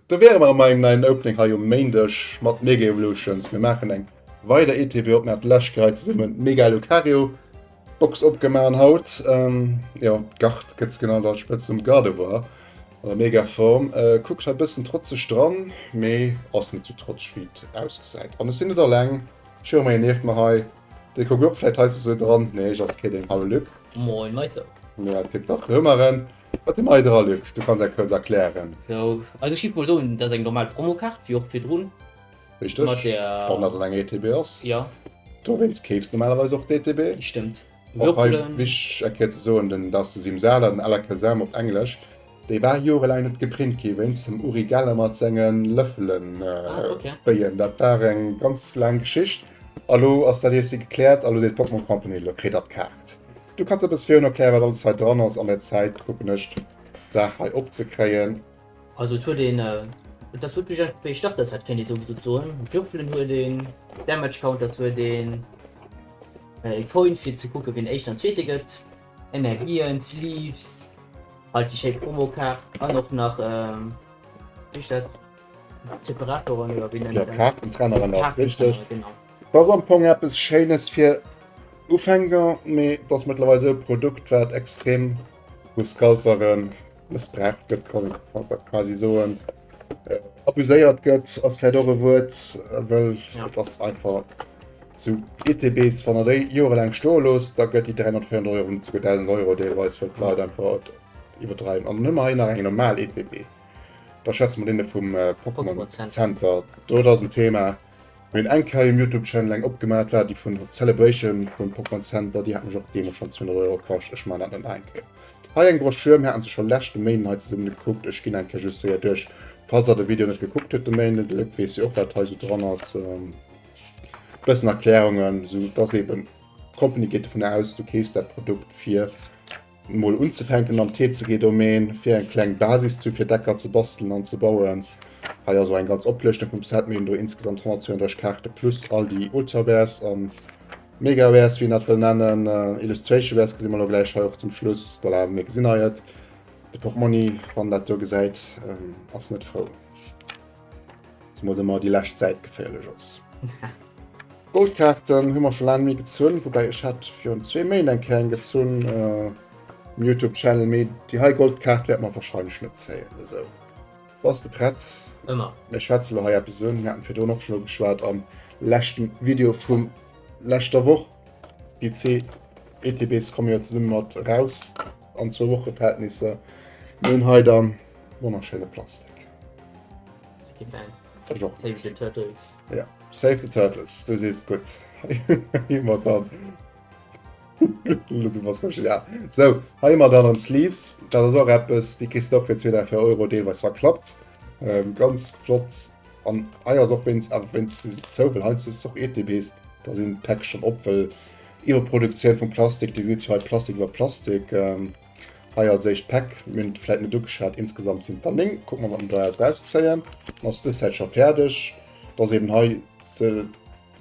Do wiere mer am engem neien Opening hei um Méindeg mat Mega Evolutions. Mir maachen eng weider ETB op. Mir haten d'lescht Kéier hei zesummen d'Mega Lucario Box opgemaach haut. Ähm, jo, Gard gëtt se genannt als Spëtznumm Gardevoir an der Mega Form. Äh, kuckt hei bëssen trotzeg dran, mee ass net sou trotzeg wéi et ausgesäit. An ech sinn net alleng, ech hu erëm een nieft mer hei. Dee kuckt och vläit hei sou dran. Nee, just kidding. Hallo Luc. Moin Meister. Ja, tipptopp. Do hu mer en. Wat hu mer hei dra, Luc? Du kanns eng kuerz erklären. Sou, also ech géif mol soen, dat ass eng normal Promokaart, wéi och virdrun. Richteg, Mat der. Wann dat an eng ETB ass. Jo. Dowéinst keefs normalerweis och d'ETB. Stëmmt. Och hei Würfelen. wichteg eng Kéier ze soen, den, dat ass de Simsala, den Alakazam op Englesch, dee war jorelaang net geprint gi wéinst dem Uri Geller mat senge Lëffelen, Ah, okay. Béien. Dat war eng ganz laang Geschicht. A lo ass dat iergsi gekläert a lo seet d'Pokémon Company, lo kritt der d'Kaart. Du kanns e bësse virun erklären, wat alles hei dran ass. An der Zäit kucken ech d'Saach hei opzekréien. Also et huet een, et ass wierklech einfach wéi e Starter-Set kéint ee sougesot soen. Würfelen huet een, Damage Counters huet een, e Coin fir ze kucke wien Éischten an Zweete gëtt, Energien, Sleeves, halt déi schéi Promokaart an och nach, wéi heescht dat, Separatoren oder wéi nennt Ja, een dat? Kaartentrenner an dat, richteg. Kaartentrenner, genau. War am Fong eppes Schéines fir Ufänger, mee et ass mëttlerweil esou e Produkt, wat extrem vu Scalpere mëssbraucht gëtt, kann ee quasi soen. Abuséiert gëtt ass vläicht och e Wuert, wëll et ass einfach esou, ETBs, wann der déi jorelaang stoe loosst, da gëtt déi 300, 400 Euro, net souguer 1.000 Euro deelweis, wëll d'Leit einfach et iwwerdreiwen. An dann hu mer hei nach eng normal ETB, da schwätze mer deene vum Pokémon Center, do ass en Thema. Mir hunn eng Kéier um Youtube Channel eng opgemaach, dat war déi vun Celebration vum Pokémon Center, déi hat mech och deemools schonn 200 Euro kascht. Ech maachen dat net nach eng Kéier. Hei eng Broschür, mir haten se scho leschte Méinden hei zesummen gekuckt. Ech ginn eng Kéier just séier duerch, falls der de Video net gekuckt hutt de Méinden. De Luc weess jo och wat hei sou dran ass. Bëssen Erklärungen, sou dass eben d'Company geet dovun aus, du keefs dat Produkt fir Mol unzefänken am TCG-Domaine, fir eng kleng Basis ze hu fir Decker ze bastelen an ze bauen. Hei also eng ganz Oplëschtung vum Set. Mir hunn do insgesamt 132 Kaarte plus all déi Ultra Rares an Mega Rares, wéi een dat wëll nennen. Illustration Rares gesi mer elo gläich hei och zum Schluss. Voilà, mir gesinn hei et. De Portmonni, wann dat do gesäit, ass net frou. Zemools ëmmer déi lescht Säit geféierlech ass. Goldkaarten hu mer scho laang méi gezunn, woubäi ech hat virun zwee Méint eng Kéier eng gezunn äh, um YouTube Channel, mee déi hei Goldkaart wäert mer wahrscheinlech net zéien. Esou. Bass de prett? Ëmmer. Mir schwätze lo hei eppes un, mir haten virdrun och schonn ugeschwat am leschten Video vum leschter Woch. Déi zwee ETBs komme jo zesumme mat raus an zwou Wocheverhältnisser. Mir hunn hei dann wonnerschéine Plastik. Save the Turtles. Ja, Save the Turtles, du sees gutt. Immer dann. Du bass rëm genial. Sou, hei hu mer dann erëm Sleeves. Dat ass och eppes, déi kriss de och fir 2, 3, 4 Euro deelweis verklappt. Ähm, ganz flott. An hei ass och wéinst, awer wéinst si se zou, well heiansdo hues de och ETBs, da sinn d'Päck schonn op, well Iwwerproduktioun vum Plastik, Dir gesitt jo hei Plastik iwwer Plastik. Ähm, Hei als éischt Päck, mir hunn et vläit net ugeschwat, insgesamt sinn et der 9. Kucke mer, wat mer daraus erauszéien. Dann ass dës Säit scho fäerdeg. Et ass eben hei, se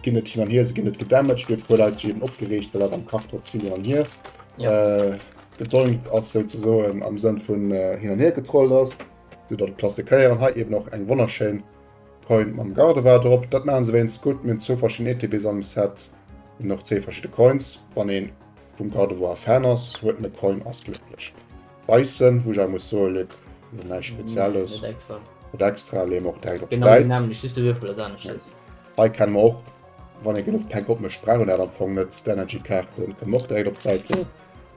ginn net hin an hier, se ginn net gedamaged. Do hu puer Leit sech eben opgereegt, well dat am Karton ze vill hin an hier gedoinkt ass, souzesoen, am Sënn vun hin an hier getrollt ass, sou datt et Plastikéieren. Hei eben och eng wonnerschéin Coin mam Gardevoir drop. Dat maache se wéinst gutt. Mir hunn zwou verschidden ETBs an dem Set, mir hunn och zwee verschidde Coins. Wann een vum Gardevoir Fan ass, huet en e Coin, ass glécklech. Bison, wou ech awer muss soen, Luc, ass näischt Spezielles. Net extra. Net extra, leeë mer och direkt op Genau d'Säit. déi nämmlecht, just de Würfel ass aneschters. Hei kenne mer och, wann ee genuch Päck opmécht, brauch een dat am Fong net, d'Energy-Kaarten kënne mer och direkt op d'Säit leeën.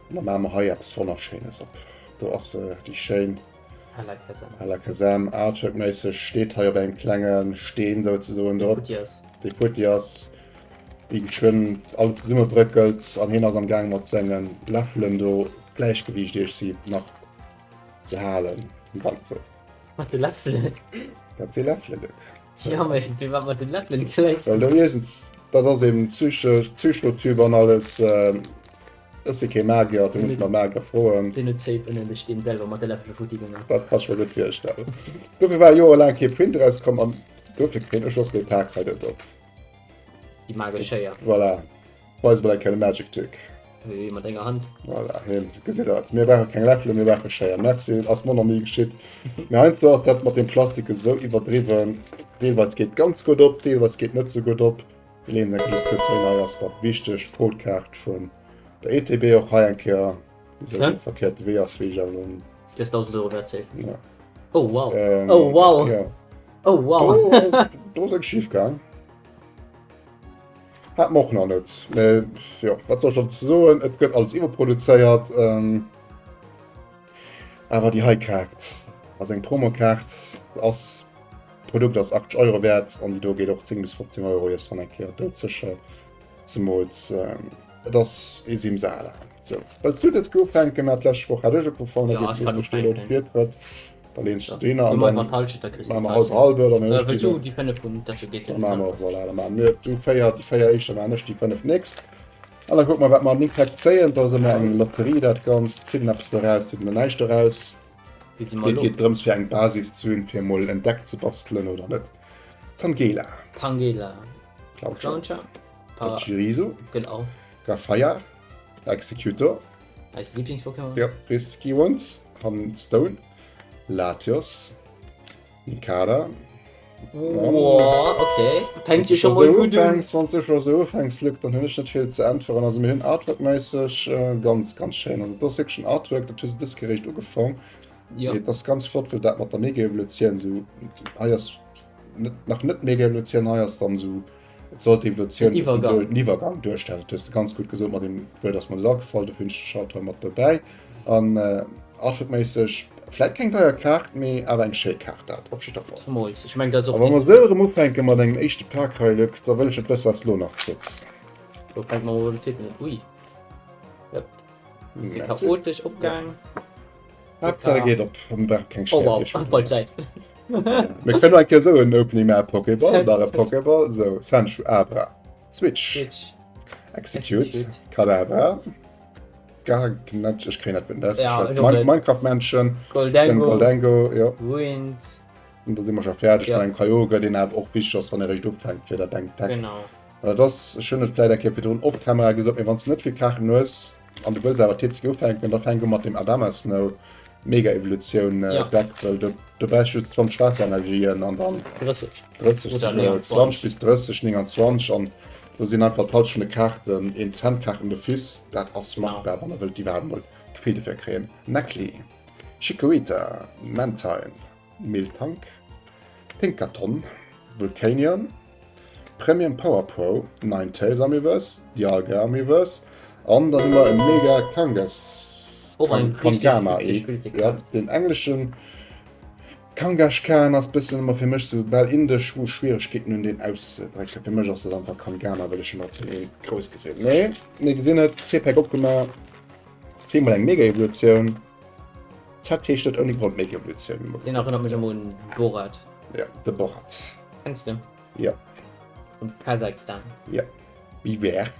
An da maache mer hei eppes Wonnerschéines op. Do ass se, déi schéin Alakazam. Alakazam, Artwork-méisseg, steet hei op engem klenge Steen souzesoen Dee drop. futti ass. Dee futti ass. Wéi geschwënn alles zesummebröckelt an hien ass am Gaang mat senge Läffelen do d'Gläichgewiicht iergsi nach ze halen am Ganzen. Mat de Läffelen? Dat si Läffelen, Luc. Ja, mee firwat mat de Läffelen gläich? Well do iergends, dat ass eben Psychotyp an alles. Ech si kee Magier, do muss ech mer Magier froen. Deen huet safe ënnen de Steen selwer mat de Läffele futti gemaach. Dat kann ech mer gutt virstellen. Dofir war jorelaang kee Print erauskomm an dofir kréien ech och dee Pak hei net op. Déi magesch Schéier. Voilà. Weis mol eng Kéier de Magic Trick. Wéi mat enger Hand. Voilà, hien, gesitt der, mir brauche keng Läffelen, mir brauche Schéier. Merci, ass mer nach ni geschitt. Mee heiansdo ass dat mat dem Plastik esou iwwerdriwwen. Deelweis geet ganz gutt op, deelweis geet net sou gutt op. Mir leeën se eng Kéier just kuerz hin. Hei ass da wichteg d'Codekaart vun der ETB och hei eng Kéier. Wéi de verkéierte Wee ass, wéi ech awer lo. Dës 1000 Euro wäert safe. Ja. Oh wow. Ähm, oh wow. Ja. Oh wow. Do, do ass eng schief gaang. Hat mer och nach net. Mee, jo, wat soll ech dozou soen? Et gëtt alles iwwerproduzéiert. Ähm, awer déi hei Kaart ass eng Promokaart, ass Produkt ass 80 Euro wäert an déi do geet och 10 bis 15 Euro, iers wann eng Kéier doudsécher. Zemools ähm, et ass ee Simsala. So, wëlls du dës ufänken? Mä d'lescht Woch hat ech ugefaangen, Ja, da ich kann gëtt elo ufänken. Virtrëtt. Da lehnst du den Du an mach dann mal d'Halschent, da kriss du machen wir d'Halschent. halbe halbe, dann Äh, ech wëlls die du déi 5 hunn, dat geet Dann machen wir, voilà, dann machen wir du véier, déi véier éischt, dann machen ech déi fënnef nächst. An dann gucken wir, wat wir an den Pack zéien. Da ass ëmmer eng Lotterie, dat Ganzt. Zitt een eppes doraus, zitt een näischt doraus. Wéi si mer Et elo? geet drëms, fir eng Basis ze hunn, fir emol en Deck ze bastelen oder net. Tangela. Tangela. Claudia. Claudia. Pachirisu. Genau. Gafaya. Executor. Eis Lieblings-Pokémon. Ja, Risky Ones. Han Stone. Latios. Nikada. Wow, okay. Fängt sich schon mal gut an. Wann du schon so ufängst, Luc, dann hunn ech net vill ze äntweren. Also mir hunn Artwork-méisseg äh, ganz, ganz schéin. Also das ist wirklich ein Artwork, dat hu se dës Kéier eréischt ugefaang. Ja. Dat ass ganz flott, well dat mat der Mega-Evolutioun so, hei ass net, nach net Mega-Evolutioun, hei ass dann so Et soll d'Evolutioun Den Iwwergang. den Iwwergang duerstellen. Dat hues de ganz gutt gesot mat deem Wuert ass mer net agefall, dofir hunn ech de Schalter mat dobäi. An äh, artworkméisseg vläit keng deier Kaart, mee awer eng schéi Kaart dat op jidder Fall. Zemools. Ech meng, dat ass A och wa mer esou erëm ufänke mat engem éischte Pak hei, Luc, da wëll ech net wësse wat s de lo nach kriss. Do fänkt mer mol den zweeten un. Ui. Yep. Si Merci. chaotesch opgaang. Haaptsaach e geet op, mir brauche keng Oh wow, Schwierigkeeten. bal d'Säit. Mir kënnen eng Kéier esou en Opening maachen, Pokéball, nach e Pokéball, sou, Sandshrew, Abra, Switch, Switch. Execute, Execute. Kadabra, Gargnatsch, ech kréien dat net Ja, ausgeschwat, ech och Min net. Minecraft-Männchen, den Goldango, Goldango, jo, Ruins. an da si mer scho fäerdeg Ja. mat engem Kyogre, deen awer och wichteg ass, wann e réischt ufänkt fir dat engt Deck. Genau. Well dat ass, ech hunn et vläit eng Kéier virdrun off Kamera gesot, mee wann s de net vill Kaarten hues, An du wëlls awer TCG ufänken, da fänk u mat dem Adamasnow Mega Evolutioun ja. Deck, well do, do brauchst du just 20 Waasserenergien an dann 30, 30, Oder 20 29. bis 30, 29 an do sinn einfach d'Halschent vun de Kaarten een Cent Kaarten d'office. Dat ass machbar, wann der wëllt déi iwwerhaapt emol d'Gefill dofir kréien. Nacli, Chikorita, Mantine, Miltank, Tinkaton, Vulcanion, Premium Power Pro, Ninetales Amiverse, Dialga Amiverse an dann hu mer e mega Kangas Och eng richtig Kangama gutt X. gespillte Ja, Kaart. den engleschen Kangashkan ass bëssen ëmmer fir mech sou bal indesch, wou ech Schwieregkeeten hunn deen auszedrécken. Fir mech ass dat einfach Kangama, well ech en als een grouss gesinn. Mee mir gesinn et, Zweepack opgemaach, zweemol eng Mega-Evolutioun. Z heescht net ouni Grond Mega-Evolutioun, wéi mer Deen gesinn. erënnert mech ëmmer un Borat. Ja, de Borat. Kenns de? Ja. Vun Kasachstan. Ja. Biwer.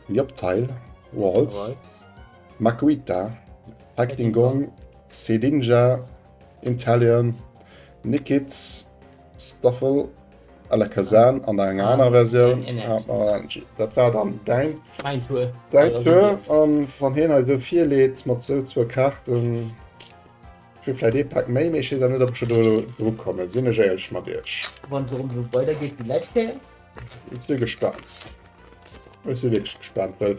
Jobteil. Waltz. Waltz. Makuita. Fighting Gong. Sedinja. Intalion. Nikit. Stoffel. Alakazam an enger aner Versioun. Dat war dann däin Mein Tour. Däin Tour. An wann hien eis esou virleet mat esou zwou Kaarten. Ech hu vläit ee Pak méi, mee ech weess awer net, ob ech do elo dru kommen, sinn ech éierlech mat iech. Wann et erëm esou weidergeet wéi d'lescht Kéier. Ech si gespaant. Ech si wierklech gespaant, well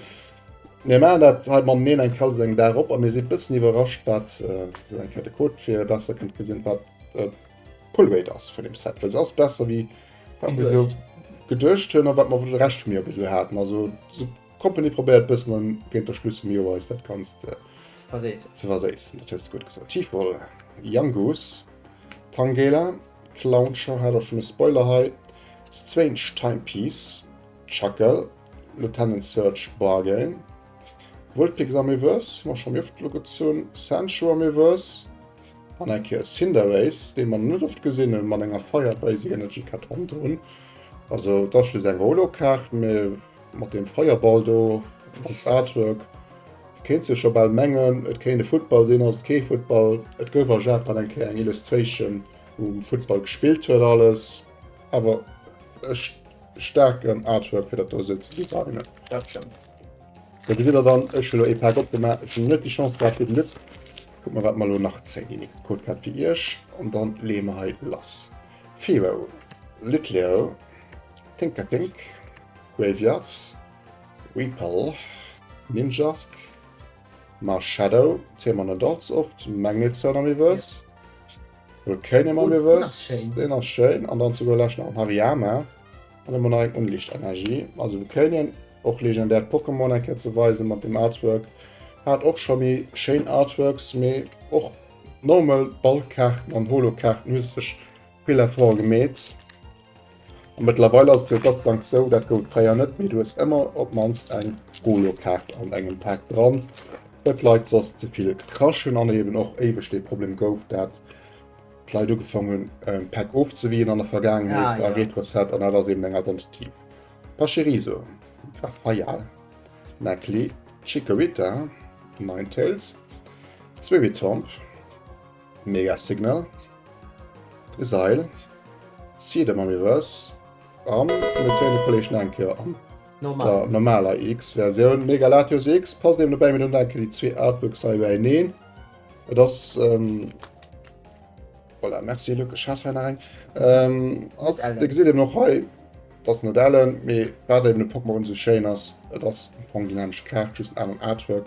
mir maachen dat hei mateneen eng Kéier alles un engem Dag op a mir si bëssen iwwerrascht, wat, esou eng Kéier de Code fir besser kënnt gesinn, wat d'Pull Rate ass vun deem Set, well se ass besser wéi wat mir esou geduecht hunn a wat mer de Rescht vum Joer bis elo haten. Also Company probéiert bëssen an géint der Schluss vum Joer eis dat Ganzt ze verséissen. Dat hues de gutt gesot. Tiefwoll, Yangoose, Tangela, Clownshire hat och schonn e Spoiler hei, Strange Timepiece, Chuckle, Lieutenant Surge Bargain, Vulpix Amiverse, hu mer scho méi oft elo gezunn, Sandshrew Amiverse an eng Kéier Cinderace, dee mer net oft gesinn hunn, mat enger Fire Basic Energy Kaart hannendrun. Also et ass just eng Holo-Kaart, mee Mat deem Feierball do als Artwork kéints de scho bal mengen, et kéint e Futtball sinn. Ass et kee Futtball. Et gouf a Japan eng Kéier eng Illustration, wou um Futtball gespillt huet alles. Awer e staarken Artwork fir dat do esou ze designen. Dat stëmmt. Sou, gesitt der dann, ech hu lo ee Pak opgemaach, ech hunn net déi Chance gehat wéi de Luc. Kucke mer wat mer lo nach zéien, déi nächst Codekaart fir iech an dann leeë mer hei lass. Fearow, Litleo, Tinkatink, Graveyard, Weepul, Ninjask, Marshadow, zéie mer net all ze oft, Magnezone am Reverse, Volcanium am Reverse, deen ass schéin, an dann zu gudder Lescht nach en Hariyama. An ëmmer nach eng Unlicht-Energie. Also wir kënnen och legendäert Pokémon eng Kéier ze weisen mat dem Artwork. Hat och scho méi schéin Artworks, mee och normal Ballkaarten an Holokaarten hu sech vill Effort gemeet. A mëttlerweil ass et jo Gott dank sou, dat gouf et fréier net, mee du hues ëmmer op d'mannst eng Holokaart an engem Pak dran, well d'Leit soss ze vill crashen an eben och éiweg dee Problem gouf, dat d'Leit ugefaang hunn Päck ofzewien an der Vergaangenheet ah, a ja. Retroset an dat ass eben eng Alternativ. Pachirisu, Grafaial, Nacli, Chikorita, Ninetales, Spiritomb, Mega Signal, Drizzile, Sedum am Reverse an mir zéien de Kolleg nach eng Kéier an der normaler X-Versioun. Mega Latios X passt eben dobäi, mir hunn eng Kéier déi zwee Artbooks hei beieneen. Et ass ähm, voilà, merci Luc, ech hat hei nach eng. Ähm, ass, Dir gesitt eben och hei, dat ass net ellen, mee wat eben de Pokémon esou schéin ass, et ass am Fong déi nämlecht Kaart, just en aneren Artwork.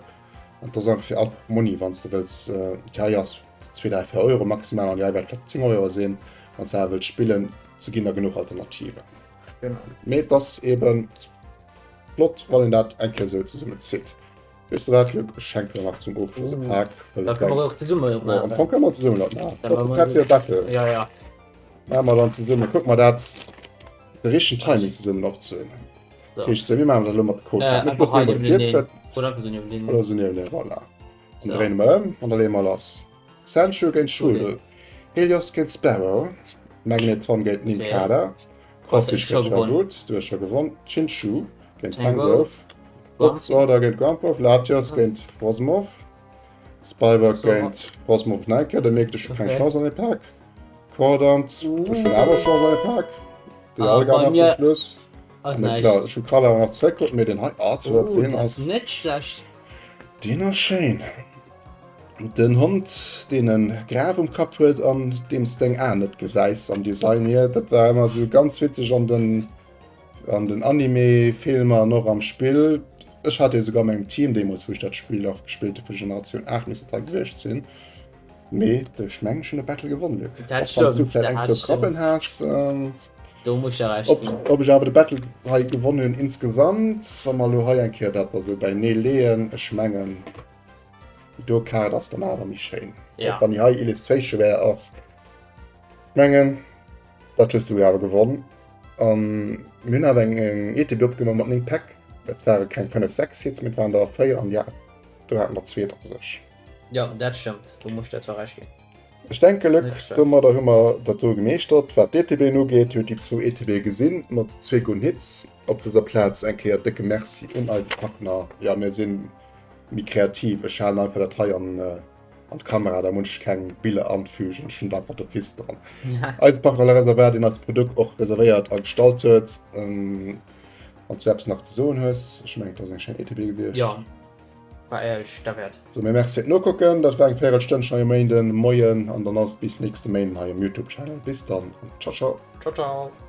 An et ass einfach fir all Portmonni, wann s de wëlls, äh, déi hei ass 2, 3, 4 Euro maximal an déi hei wäert vläicht 10 Euro sinn, wann s de awer wëlls spillen, se ginn der genuch Alternativen. Genau. Mee et ass eben flott, wann een dat eng Kéier esou zesummen zitt. Weess de wat, Luc, ech schenken der nach zum Ofschloss e Pak. Da kënne mer och zesummen dat maachen. Am Fong kënne mer zesummen dat maachen. Dat ass de Prepare Battle. Ja, ja. Maache mer dann zesummen. Kucke mer dat de richtegen Timing zesummen och ze hunn. So. Heescht sou, mir maachen dat elo mat de Code. Äh, Mir einfach hei mol niewendeen. Virtrëtt. Oder einfach sou niewendeen. Oder sou niewendeen, voilà. Dann So. dréine mer ëm an da leeë mer lass. Sandshrew géint Strudel. Helios géint Sparrow. Magneton géint Nincada. Koffig géint Dragout. Du hues scho gewonn. Chinchou géint Tangrowth. Order géint Grandpuff. Latios géint Frosmoth. Spyrock géint Frosmoth Nike. Da mierkt ech scho keng Chance an de Pak. Cordant ech hunn awer Chance an de Pak. Déi Ah, all bei nach zum mir Schluss. ass Na näischt. klar, ech hu Kral awer nach zeréckkrut, mee den hei Artwork, Oh, deen dat ass ass net schlecht. Deen ass schéin. Den Hond, deen en Graf um Kapp huet an deem s deng Aen net gesäis am Design hier. Dat war ëmmer sou ganz witzeg an den an den Anime-Filmer an och am Spill. Ech hat dee souguer a mengem Team deemools, wou ech dat Spill nach gespillt hu vu Generatioun 8 misst dat da gewiescht sinn. Mee ech mengen, ech hunn de Battle gewonnen, Luc. Dat Och wann s du stëmmt, vläicht eng dat Kéier stëmmt. Krabben has. Ähm, Do muss ech der Recht Ob, ginn. ob ech awer de Battle hei gewonnen hunn insgesamt, wa mer elo hei eng Kéier dat da sou beinee leeën, ech mengen, déi do Kaart ass dann awer méi schéin. Ja. Och wann déi hei Illustration ass. Ech mengen, dat hues du awer gewonn. An mir hunn awer eng, eng ETB opgemaach mat 9 Päck. Et ware keng 5, 6 Hits, mee et waren der 4 an déi do haten der zwee dra sech. Jo, dat stëmmt. Do muss ech der zwar Recht ginn. Ech denke Luc, domadder hu mer dat do gemeeschtert. Wat d'ETBen ugeet, Dir hutt déi zwou ETBe gesinn mat zwee gudden Hits. Op dëser Plaz eng Kéier décke Merci un eise Partner. Jo, mir si méi kreativ. Ech halen einfach dat hei an d'Kamera, da muss ech keng Biller anfügen, ech hunn et einfach d'office dran. Eise Partner Le Reservoir, deen eist Produkt och reservéiert a gestallt huet. Wann s du eppes nach ze soen hues, ech mengen et ass eng schéin ETB gewiescht. Jo. War éierlech derwäert. Sou, mee merci fir d'Nokucken. Dat war eng Véierelstënnchen hei um Méinden Moien an dann ass et bis nächste Méinden hei um Youtube Channel. Bis dann an ciao ciao. Ciao ciao.